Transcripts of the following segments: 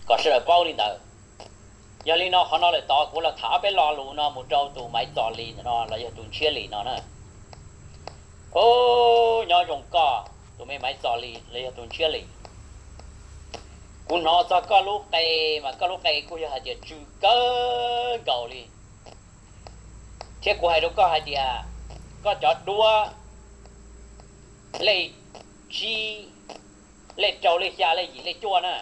kom sawv daws paub li ntawd. Yog li no qhov no lawm tod kuv los tham ob peb lo lus no mus rau tus Maiv Txos Lis ntawm no los yog tus Ntshiab Lis no na. O, nyob zoo koj tus me Maiv Txos Lis los yog tus Ntshiab Lis. Kuv hnov txog koj lub qe mas koj lub qe kuj yog hais tias tsw kawg nkaus li, thiab kuv hais rau koj hais tias koj cov duab lej tsib, lej rau, lej xya, lej yim, lej cuaj na,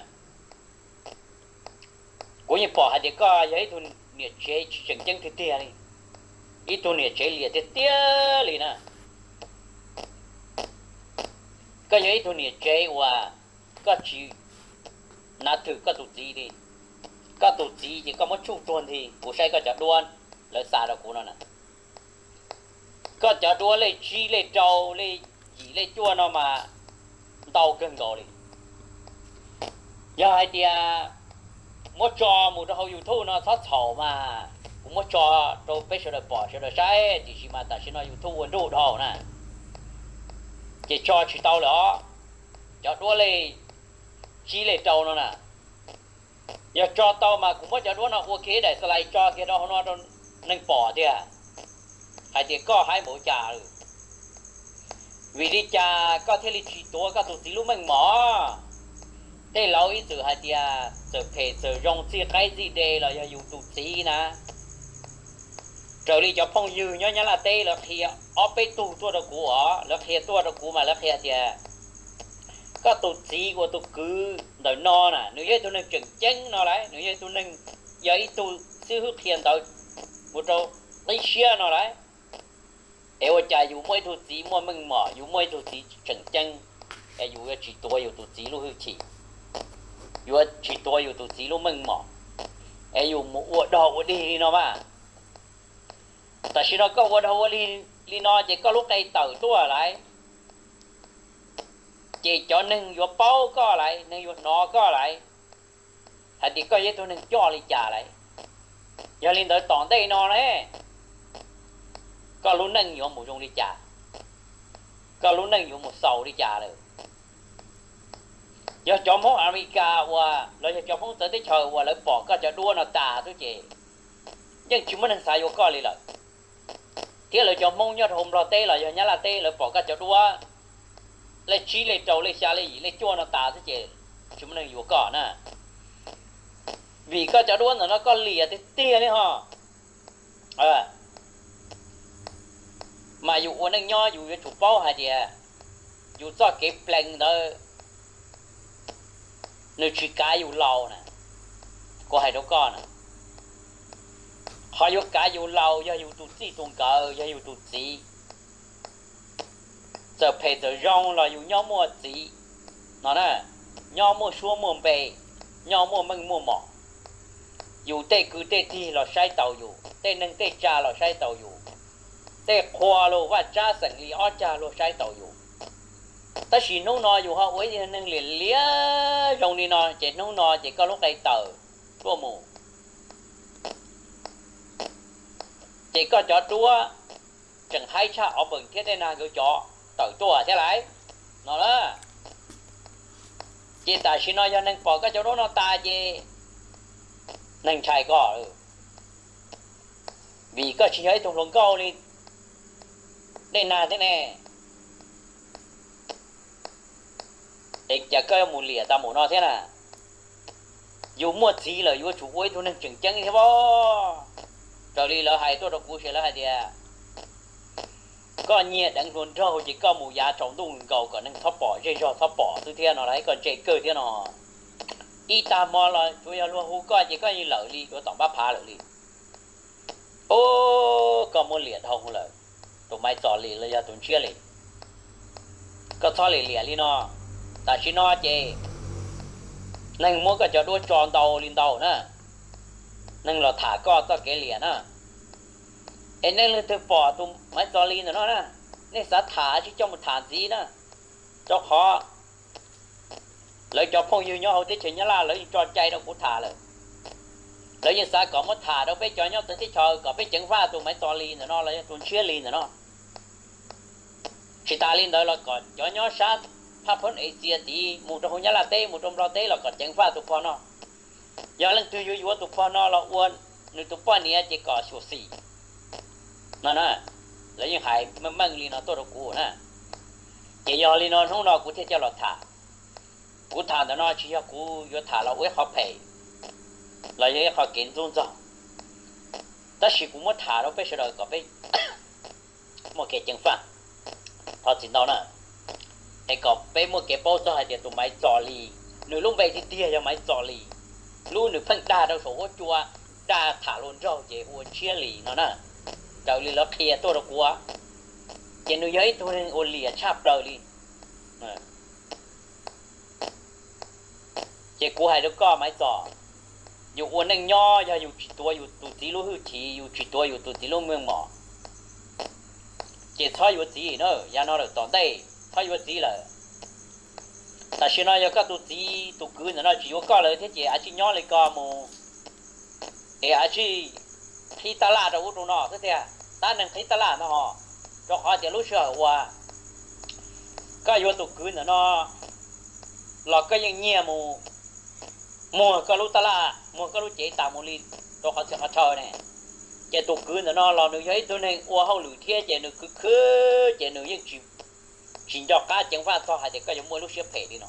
kuv yeej pom hais tias koj yog ib tug niam tsev tsis tseem ceeb tiag tiag li, ib tug niam tsev liam tiag tiag li na. Koj yog ib tug niam tsev uas koj tsis nav thwm koj tus txiv li. Koj tus txiv ces koj muab tsuj tuag nthi. Kuv saib koj cov duab lawv xa rau kuv no na, koj cov duab lej tsib, lej rau, lej yim, lej cuaj no mas ntau kawg nkaus li. Yog hais tias muab tso mus rau hauv YouTube no txhob txhaum mas kuv muab tso rau peb sawv daws pom sawv daws saib, tiam sis mas tam sim no YouTube ua nruj dhau na, ces tso tsis tau lawm os. Cov duab lej tsib, lej rau no na, yog tso tau mas kuv muab cov duab no ua kiag ib daim xas lais tso kiag rau hauv no rau neeg pom tiag hais tias koj haib npaum cas lawm. Vim li cas koj thiaj li tsis tuav koj tus txiv lub meej mom? Tej laus ib txwm hais tias txawm phem txawm zoo, txij qaib txij de los yog yus tus txiv na. Raws li cov phooj ywg nyob Nyab Laj teb lawv qhia ob peb tug tuaj rau kuv os, lawv qhia tuaj rau kuv mas lawv qhia tias koj tus txiv uas tus kwv ntawm no na nws yog ib tug neeg tseem ceeb no lauj, nws yog ib tug neeg, yog ib tug xib hwb qhia ntawv mus rau qib siab no lauj. Es ua cas yus muaj ib tug txiv muaj meej mom, yus muaj ib tug txiv tseem ceeb, es yus yuav tsis tuav yus tus txiv lub hwj chim, yuav tsis tuav yus tus txiv lub meej mom, es yus mus ua dog ua dig li no mas? Tam sim no koj ua dog ua dig li no ces koj lub qe tawm tuaj lauj, ces cov neeg yuav paub koj lauj, neeg yuav hnov koj lauj, hais tias koj yog ib tug neeg coj li cas lauj. Yog li ntawd tom ntej no ne, koj lub neej yuav mus zoo li cas, koj lub neej yuav mus xaus li cas lawm. Yog cov Hmoob Amelikas uas los yog cov Hmoob txawv teb chaws uas lawv pom koj cov duab no tas xwb ces yeej tsis muaj neeg xav yuav koj li lawm. Thiab lawv cov Hmoob nyob rau hauv Nplog teb los yog Nyab Laj teb lawv pom koj cov duab lej tsib, lej rau, lej xya, lej yim, lej cuaj no tas xwb ces tsis muaj neeg yuav koj na. Vim koj cov duab ntawm no koj liam tiag tiag li ho. Mas yus ua neej nyob yus yuav tsum paub hais tias yus txoj kev plees ntawd nws tsis kav yus laus na. Kuv hais rau koj na, qhov yuav kav yus laus yog yus tus txij tus nkawm, yog yus tus txiv. Txawm phem txawm zoo los yus nyob muaj txiv no na, nyob muaj suab muaj npe, nyob muaj meej muaj mom. Yus tej kwv tej tij los saib taus yus, tej neeg tej tsa los saib taus yus, tej qhua los vaj tsab xeem li ob cag luag saib taus yus. Tab sis hnub no yus ho ua ib neeg liam liam zoo li no ces hnub no ces koj lub qe tawm tuaj mus, ces koj cov duab tseem haib tshaj Ob Peem thiab Dej Nag nkawd cov tawm tuaj thiab lauj no na. Ces tam sim no yog neeg pom koj cov duab no tas ces neeg ntshai koj, vim koj tsis yog ib tug hluas nkauj li Dej Nag thiab ne. Es cas koj yuav mus liam tas mus no thiab na? Yus muaj txiv lawm yuav tsum ua ib tug neeg tseem ceeb thiab os. Raws li lawv hais tuaj rau kuv ces lawv hais tias koj nyiag deev hluas nraug ces koj mus yav tsaus ntuj nkaus kom neeg txhob pom, zej zog txhob pom xwb thiab no, lawv hais koj ntse kawg thiab no. Ib tag hmo los tsuas yog luag hu koj ces koj yeej lawm li, yuav tom pab phav lawm li. Ub, koj muaj liam dhau lawm, tus Maiv Txos Lis los yog tus Ntshiab Lis. Koj txhob liam liam li no. Tam sim no ces neeg muab koj cov duab tso ntau li ntau na, neeg los tham koj txoj kev liam na. Es nej leej twg pom tus Maiv Txos Lis ntawm no na, nej xav tham tsis coj mus tham ntxiv na, rau qhov lawv cov phooj ywg nyob hauv teb chaws Nyab Laj lawv yeej tso cai rau kuv tham lawm. Lawv yeej xav kom muab tham rau peb cov nyob txawv teb chaws kom peb ceev faj tus Maiv Txos Lis ntawm no los yog tus Ntshiab Lis ntawm no. Tsis tas li ntawd los kom cov nyob sab phab phoob Axias tid mus rau hauv Nyab Laj teb mus rau Nplog teb los kom ceev faj tus pog no. Yog leej twg yuav yuav tus pog no los ua nws tus poj niam ces kom xyuam xim no na. Lawv yeej hais meej meej li no tuaj rau kuv na. Ces yog li no hnub no kuv thiaj coj los tham. Kuv tham ntawm no tsis yog kuv yuav tham los ua ib qhov phem los yog ib qhov kev ntxub ntxaug, tab sis kuv muab tham rau peb sawv daws kom peb muaj kev ceev faj. Thov txim ntau na, es kom peb muaj kev paub txog hais tias tus Maiv Txos Lis, nws lub npe tiag tiag yog Maiv Txos Lis, lub nws pheej dag rau saum huab cua, dag tham luag nraug ces hu ua Ntshiab Lis no na. Raws li lawv qhia tuaj rau kuv, ces nws yog ib tug neeg ua liam tshaj plaws li. Ces kuv hais rau koj Maiv Txos, yus ua neej nyob yog yus tsis tuav yus tus txiv lub hwj chim, yus tsis tuav yus tus txiv lub meej mom, ces txhob yuav txiv na, yav no lawm tom ntej txhob yuav txiv lawm. Tam sim no yog koj tus txiv tus kwv ntawm no tsis yuav koj lawm thiab ces a tsij nyob li ko mus, es a tsij qhib tab laj rau ub rau no xwb tiag, tab neeg qhib tab laj ntag ho. Rau qhov tias lub sij hawm uas koj yuav tus kwv ntawm no los koj yeej nyiag mus muag koj lub tab laj, muag koj lub cev tas mus li rau qhov txhia qhov chaw ne. Ces tus kwv ntawm no los nws yog ib tug neeg ua hauj lwm thiab ces nws khwv khwv ces nws yeej tsis nco qab ceev faj txog hais tias koj yuav muaj lub siab phem li no.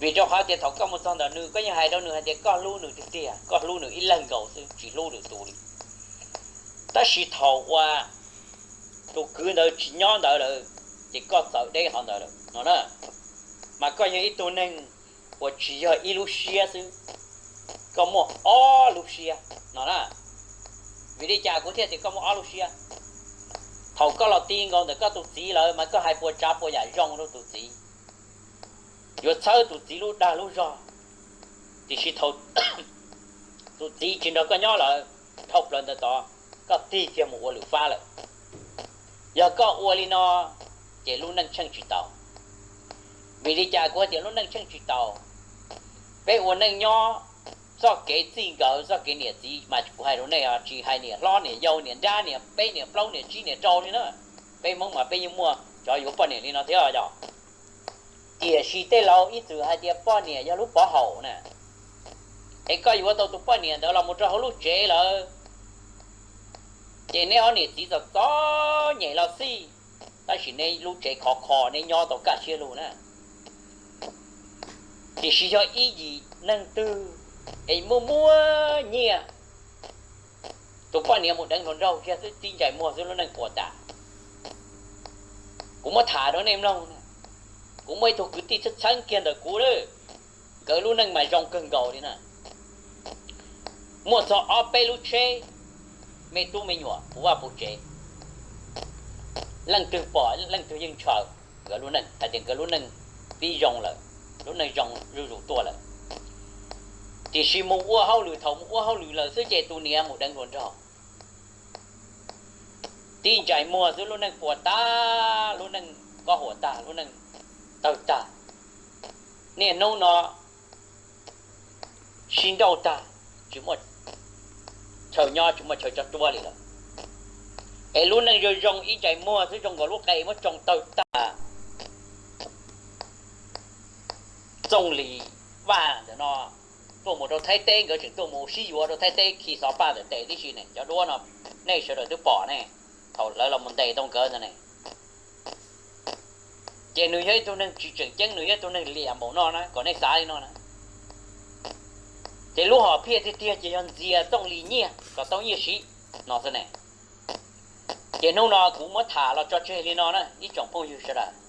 Vim rau qhov tias thaum koj mus txog ntawm nws koj yeej hais rau nws hais tias koj hlub nws tiag tiag, koj hlub nws ib leeg nkaus xwb tsis hlub lwm tus li. Tab sis thaum uas tus kwv ntawd tsis nyob ntawd lawm, ces koj txawm deb qhov ntawd lawm no na. Mas koj yog ib tug neeg uas tsis yog ib lub siab xwb, koj muaj ob lub siab no na. Vim li cas kuv thiaj tias koj muaj ob lub siab? Thaum koj los ti nkaus ntawm koj tus txiv lawm mas koj hais puas tsav puas yam zoo rau tus txiv, yuav txhawb tus txiv lub dag lub zog, tiam sis thaum tus txiv tsis nrog koj nyob lawm, dhau plaws ntawd tod koj tig kiag mus ua lwm fab lawm. Yog koj ua li no ces lub neej tsheej tsis tau. Vim li cas kuv hais tias lub neej tsheej tsis tau? Peb ua neej nyob, txoj kev txij nkawm txoj kev niam txiv mas kuv hais rau nej os, tsis hais niam hlob niam yau niam nrab niam peb niam plaub niam tsib niam rau li na. Peb Hmoob mas peb yeej muaj cov yuav poj niam li no thiab yog. Tiam sis tej laus ib txwm hais tias poj niam yog lub pov haum na. Es koj yuav tau tus poj niam ntawd los mus rau hauv lub tsev lawm, ces neb ob niam txiv txom txom nyem los xij, tab sis neb lub tsev khov kho neb nyob tau kaj siab lug na. Tiam sis yog ib yim neeg twg es muaj muaj nyiaj, tus poj niam mus deev hluas nraug kiag xwb tib ntsais muag xwb lub neej puas tas. Kuv muab tham rau nej mloog, kuv muaj ib tug kwv tij txheeb txheeb kiag ntawm kuv lawm, nkawd lub neej mas zoo kawg nkaus li na. Muaj txog ob peb lub tsheb, me tub me nyuam puv vaj puv tsev, leej twg pom leej twg yeej ntshaw nkawd lub neej hais tias nkawd lub neej pib zoo lawm, lub neej zoo zuj zus tuaj lawm. Tiam sis mus ua hauj lwm, thaum mus ua hauj lwm lawm xwb ces tus niam mus deev hluas nraug, tib ntsais muag xwb lub neej puas tas, lub neej kob huam tag, lub neej tawg tag. Niaj hnub no sib nrauj tag, tsis muaj chaw nyob tsis muaj chaw tso tuab li lawm. Es lub neej zoo zoo ib ntsais muag xwb zoo nkaus lub qe muab tsoo tawg tag. Txooj Lis Vaj ntawm no tuaj mus rau Thaib teb, nkawd tseem tuaj mus sib yuav rau Thaib teb khi xov paj tawm tes tib si ne, cov duab no nej sawv daws twb pom ne, thaum lawv los mus ntes tau nkawd ntawd ne. Ces nws yog ib tug neeg tsis tseem ceeb, nws yog ib tug neeg liam npaum no na, kom nej xav li no na. Ces lub hom phiaj tiag tiag ces yog ntxias Txooj Lis nyiaj kom tau nyiaj siv no xwb ne. Ces hnub no kuv muab tham los tso tseg li no na ib tsoom phooj ywg sawv daws.